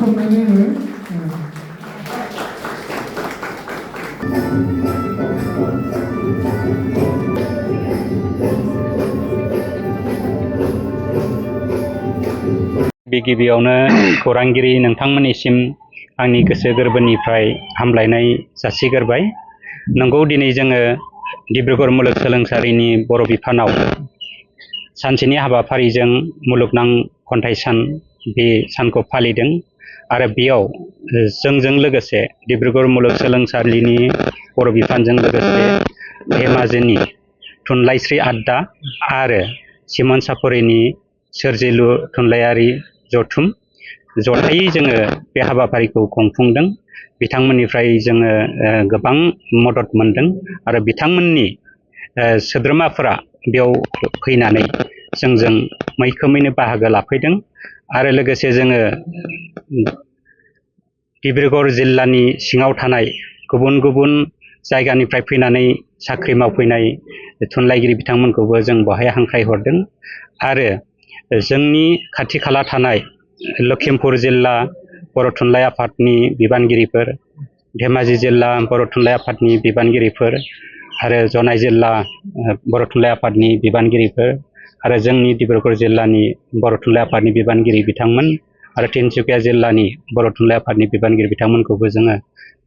गिबियावनो खौरांगिरि नोंथांमोननिसिम आंनि गोसो गोरबोनिफ्राय हामलायनाय जासिग्रोबाय। नंगौ, दिनै जोङो डिब्रुगढ़ मुलुगसोलोंसालिनि बर' बिफानाव सानसेनि हाबाफारिजों मुलुगनां खन्थाइ सान बे सानखौ फालिदों आरो बेयाव जोंजों लोगोसे डिब्रुगढ़ मुलुगसोलोंसालिनि बर' बिफानजों लोगोसे धेमाजिनि थुनलाइस्रि आड्डा आरो सिमोन सापरिनि सोरजिलु थुनलाइयारि जथुम जथायै जोङो बे हाबाफारिखौ खुंफुंदों। बिथांमोननिफ्राय जोङो गोबां मदद मोनदों आरो बिथांमोननि सोद्रोमाफोरा बेयाव फैनानै जोंजों मैखोमैनो बाहागो लाफैदों आरो लोगोसे जोङो डिब्रुगढ़ जिल्लानि सिङाव थानाय गुबुन गुबुन जायगानिफ्राय फैनानै साख्रि मावफैनाय थुनलाइगिरि बिथांमोनखौबो जों बहाय हांख्रायहरदों आरो जोंनि खाथि खाला थानाय लखिमपुर जिल्ला बर' थुनलाइ आफादनि बिबानगिरिफोर, धेमाजि जिल्ला बर' थुनलाइ आफादनि बिबानगिरिफोर आरो जनाई जिल्ला बर' थुनलाइ आफादनि बिबानगिरिफोर आरो जोंनि डिब्रुगढ़ जिल्लानि बर' थुनलाइ आफादनि बिबानगिरि बिथांमोन आरो तिनसुकिया जिल्लानि बर' थुनलाइ आफादनि बिबानगिरि बिथांमोनखौबो जोङो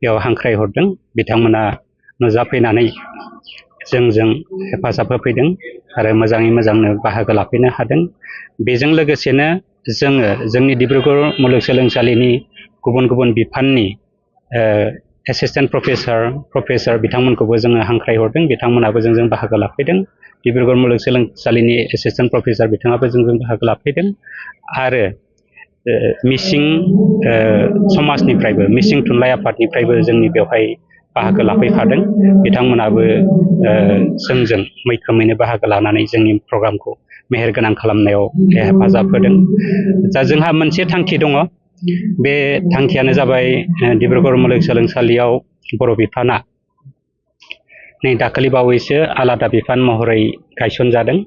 बेयाव हांख्रायहरदों। बिथांमोना नुजाफैनानै जोंजों हेफाजाब होफैदों आरो मोजाङै मोजांनो बाहागो लाफैनो हादों। बेजों लोगोसेनो जोङो जोंनि डिब्रुगढ़ मुलुगसोलोंसालिनि गुबुन गुबुन बिफाननि एसिस्टेन्ट प्रफेसर बिथांमोनखौबो जोङो हांख्रायहरदों। बिथांमोनाबो जोंजों बाहागो लाफैदों। डिब्रुगढ़ मुलुगसोलोंसालिनि एसिस्टेन्ट प्रफेसर बिथाङाबो जोंजों बाहागो लाफैदों आरो मिसिं समाजनिफ्रायबो मिसिं थुनलाइ आफादनिफ्रायबो जोंनि बेवहाय बाहागो लाफैफादों। बिथांमोनाबो जोंजों मैखोमैनो बाहागो लानानै जोंनि प्रग्रामखौ मेहेरगोनां खालामनायाव हेफाजाब होदों। दा जोंहा मोनसे थांखि दङ, बे थांखियानो जाबाय डिब्रुगढ़ मुलुगसोलोंसालियाव बर' बिफाना नै दाखालि बावैसो आलादा बिफान महरै गायसनजादों।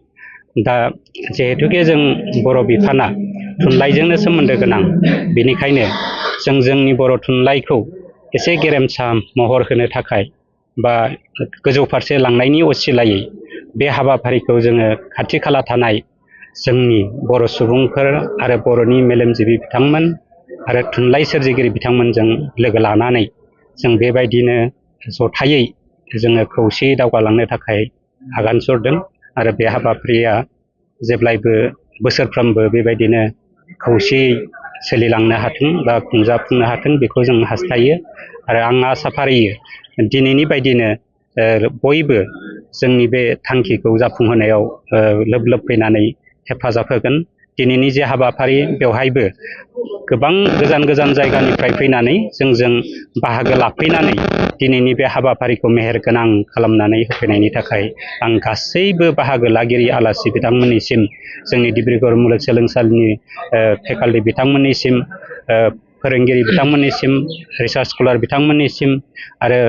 दा जिहेथुके जों बर' बिफाना थुनलाइजोंनो सोमोन्दो गोनां, बेनिखायनो जों जोंनि बर' थुनलाइखौ एसे गेरेमसा महर होनो थाखाय बा गोजौ फारसे लांनायनि असिलायै बे हाबाफारिखौ जोङो खाथि खाला थानाय जोंनि बर' सुबुंफोर आरो बर'नि मेलेमजिबि बिथांमोन आरो थुनलाइ सोरजिगिरि बिथांमोनजों लोगो लानानै जों बेबायदिनो जथायै जोङो खौसेयै दावगालांनो थाखाय आगान सुरदों आरो बे हाबाफारिया जेब्लायबो बोसोरफ्रोमबो बेबायदिनो खौसेयै सोलिलांनो हाथों बा खुंजाफुंनो हाथों बेखौ जों हास्थायो आरो आं आसा फारियो दिनैनि बायदिनो बयबो जोंनि बे थांखिखौ जाफुंहोनायाव लोब लोब फैनानै हेफाजाब होगोन। दिनैनि जे हाबाफारि बेवहायबो गोबां गोजान गोजान जायगानिफ्राय फैनानै जोंजों बाहागो लाफैनानै दिनैनि बे हाबाफारिखौ मेहेरगोनां खालामनानै होफैनायनि थाखाय आं गासैबो बाहागो लागिरि आलासि बिथांमोननिसिम, जोंनि डिब्रुगढ़ मुलुगसोलोंसालिनि फेकाल्टि बिथांमोननिसिम, फोरोंगिरि बिथांमोननिसिम, रिसार्च स्कलार बिथांमोननिसिम आरो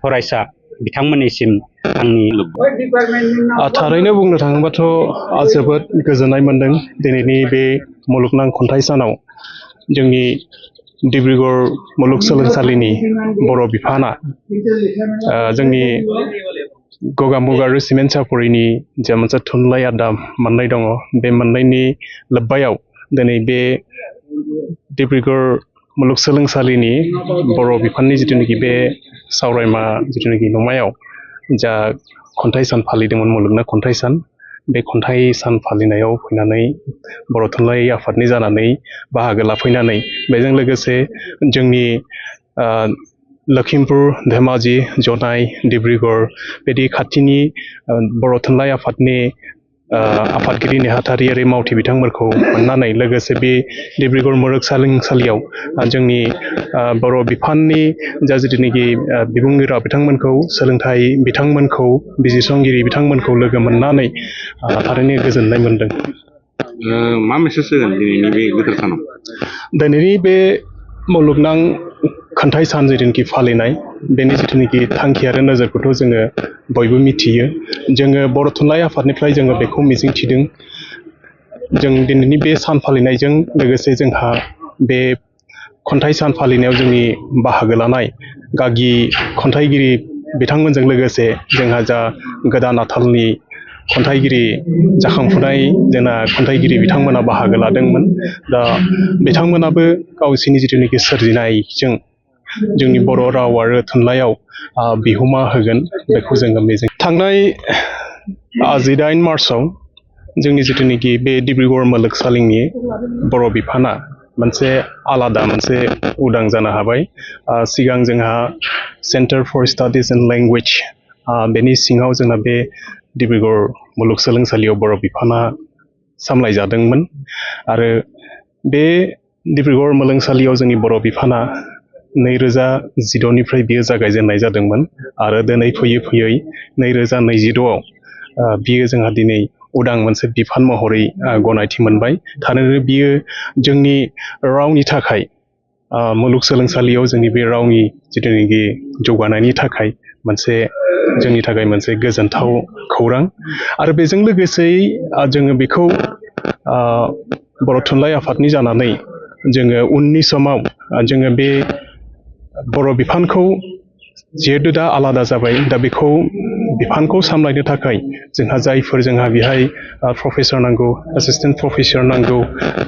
फरायसा बिथांमोननिसिम आंनि थारैनो बुंनो थाङोबाथ' जोबोद गोजोननाय मोन्दों दिनैनि बे मुलुगनां खन्थाइ सानाव जोंनि डिब्रुगढ़ मुलुगसोलोंसालिनि बर' बिफाना जोंनि गगामुग आरो सिमेन सापरिनि जे मोनसे थुनलाइ आड्डा मोननाय दङ, बे मोननायनि लोब्बायाव दिनै बे डिब्रुगढ़ मुलुगसोलोंसालिनि बर' बिफाननि जिथुनाखि बे सावरायमा जिथुनाखि नमायाव जा खन्थाइ सान फालिदोंमोन, मुलुगनां खन्थाइ सान, बे खन्थाइ सान फालिनायाव फैनानै बर' थुनलाइ आफादनि जानानै बाहागो लाफैनानै बेजों लोगोसे जोंनि लखिमपुर, धेमाजि, जनाई, डिब्रुगढ़ बिदि खाथिनि बर' थुनलाइ आफादनि आफादगिरि नेहाथारि मावथि बिथांमोनखौ मोननानै लोगोसे बे डिब्रुगढ़ मुलुगसोलोंसालियाव जोंनि बर' बिफाननि जा जिथुनाखि बिबुंगिरि बिथांमोनखौ, सोलोंथाइ बिथांमोनखौ, बिजिरसंगिरि बिथांमोनखौ लोगो मोननानै थारैनो गोजोननाय मोन्दों। मा मेसेज होगोन दिनैनि बे गोथार सानाव? दिनैनि बे मुलुगनां खन्थाइ सान जिथुनाखि फालिनाय, बेनि जिथुनाखि थांखि आरो नोजोरखौथ' जोङो बयबो मिथियो। जोङो बर' थुनलाइ आफादनिफ्राय जोङो बेखौ मिजिंथिदों, जों दिनैनि बे सान फालिनायजों लोगोसे जोंहा बे खन्थाइ सान फालिनायाव जोंनि बाहागो लानाय गागि खन्थाइगिरि बिथांमोनजों लोगोसे जोंहा जा गोदान आथालनि खन्थाइगिरि जाखांफुनाय जोंना खन्थाइगिरि बिथांमोना बाहागो लादोंमोन। दा बिथांमोनाबो गावसोरनि जिथुनाखि सोरजिनायजों जोंनि बर' राव आरो थुनलाइयाव बिहोमा होगोन बेखौ जोङो मिजिं। थांनाय 18 मार्चआव जोंनि जिथुनाखि बे डिब्रुगड़ मुलुगसोलोंसालिनि बर' बिफाना मोनसे आलादा मोनसे उदां जानो हाबाय। सिगां जोंहा सेन्टार फर स्टाडिज इन लेंगुवेज बेनि सिङाव जोंना बे डिब्रुगड़ मुलुगसोलोंसालियाव बर' बिफाना सामलायजादोंमोन आरो बे डिब्रुगड़ मुलुगसोलोंसालियाव जोंनि बर' बिफाना 2016निफ्राय बियो जागायजेननाय जादोंमोन आरो दिनै फैयै फैयै 2026आव बियो जोंहा दिनै उदां मोनसे बिफान महरै गनायथि मोनबाय। थारैनो बियो जोंनि रावनि थाखाय मुलुगसोलोंसालियाव जोंनि बे रावनि जिथुनाखि जौगानायनि थाखाय मोनसे जोंनि थाखाय मोनसे गोजोनथाव खौरां आरो बेजों लोगोसे जोङो बेखौ बर' थुनलाइ आफादनि जानानै जोङो उननि समाव जोङो बे बर' बिफानखौ जिहेतु दा आलादा जाबाय दा बेखौ बिफानखौ सामलायनो थाखाय जोंहा बेहाय प्रफेसर नांगौ, एसिस्टेन्ट प्रफेसर नांगौ,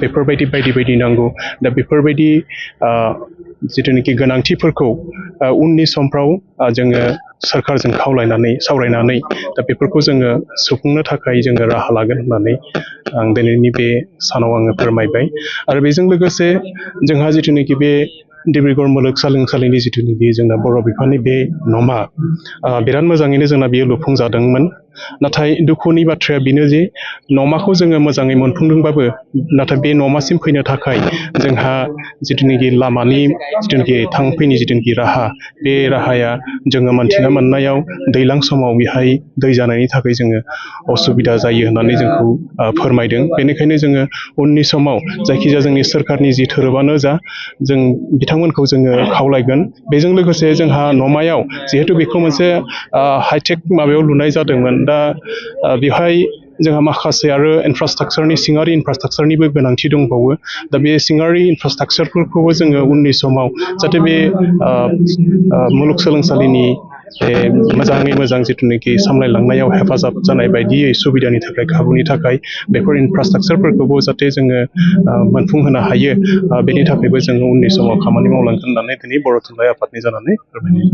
बेफोरबायदि बायदि बायदि नांगौ। दा बेफोरबायदि जिथुनाखि गोनांथिफोरखौ उननि समफ्राव जोङो सोरखारजों सावरायनानै दा बेफोरखौ जोङो सुफुंनो थाखाय जोङो राहा लागोन होननानै आं दिनैनि बे सानाव आङो फोरमायबाय। आरो बेजों लोगोसे जोंहा जिथुनाखि बे डिब्रुगड़ मुलुगसोलोंसालिनि जिथुनाखि जोंना बर' बिफाननि बे न'मा बिराद मोजाङैनो जोंना बेयो लुफुंजादोंमोन। नाथाय दुखुनि बाथ्राया बेनो जे न'माखौ जोङो मोजाङै मोनफुंदोंबाबो नाथाय बे न'मासिम फैनो थाखाय जोंहा जिथुनाखि लामानि जिथुनाखि थांफैनाय जिथुनाखि राहा बे राहाया जोङो मोनथिना मोननायाव दैज्लां समाव बेहाय दै जानायनि थाखाय जोङो असुबिदा जायो होननानै जोंखौ फोरमायदों। बेनिखायनो जोङो उननि समाव जायखिजाया जोंनि सोरखारनि जि थोरोबानो जा जों बिथांमोनखौ जोङो खावलायगोन। बेजों लोगोसे जोंहा न'मायाव जिहेतु बेखौ मोनसे हाइटेक माबायाव लुनाय जादोंमोन। दा बेवहाय जोंहा माखासे आरो इनफ्रास्ट्राक्चारनि सिङारि इनफ्रास्ट्राक्चारनिबो गोनांथि दंबावो। दा बे सिङारि इनफ्रास्ट्राक्चारफोरखौबो जोङो उननि समाव जाहाथे बे मुलुगसोलोंसालिनि मोजाङै मोजां जिथुनाखि सामलायलांनायाव हेफाजाब जानाय बायदियै सुबिदानि थाखाय खाबुनि थाखाय बेफोर इनफ्रास्ट्राक्चारफोरखौबो जाहाथे जोङो मोनफुंहोनो हायो बेनि थाखायबो जोङो उननि समाव खामानि मावलांगोन होननानै दिनै बर' थुनलाइ आफादनि जानानै फोरमायनाय जाबाय।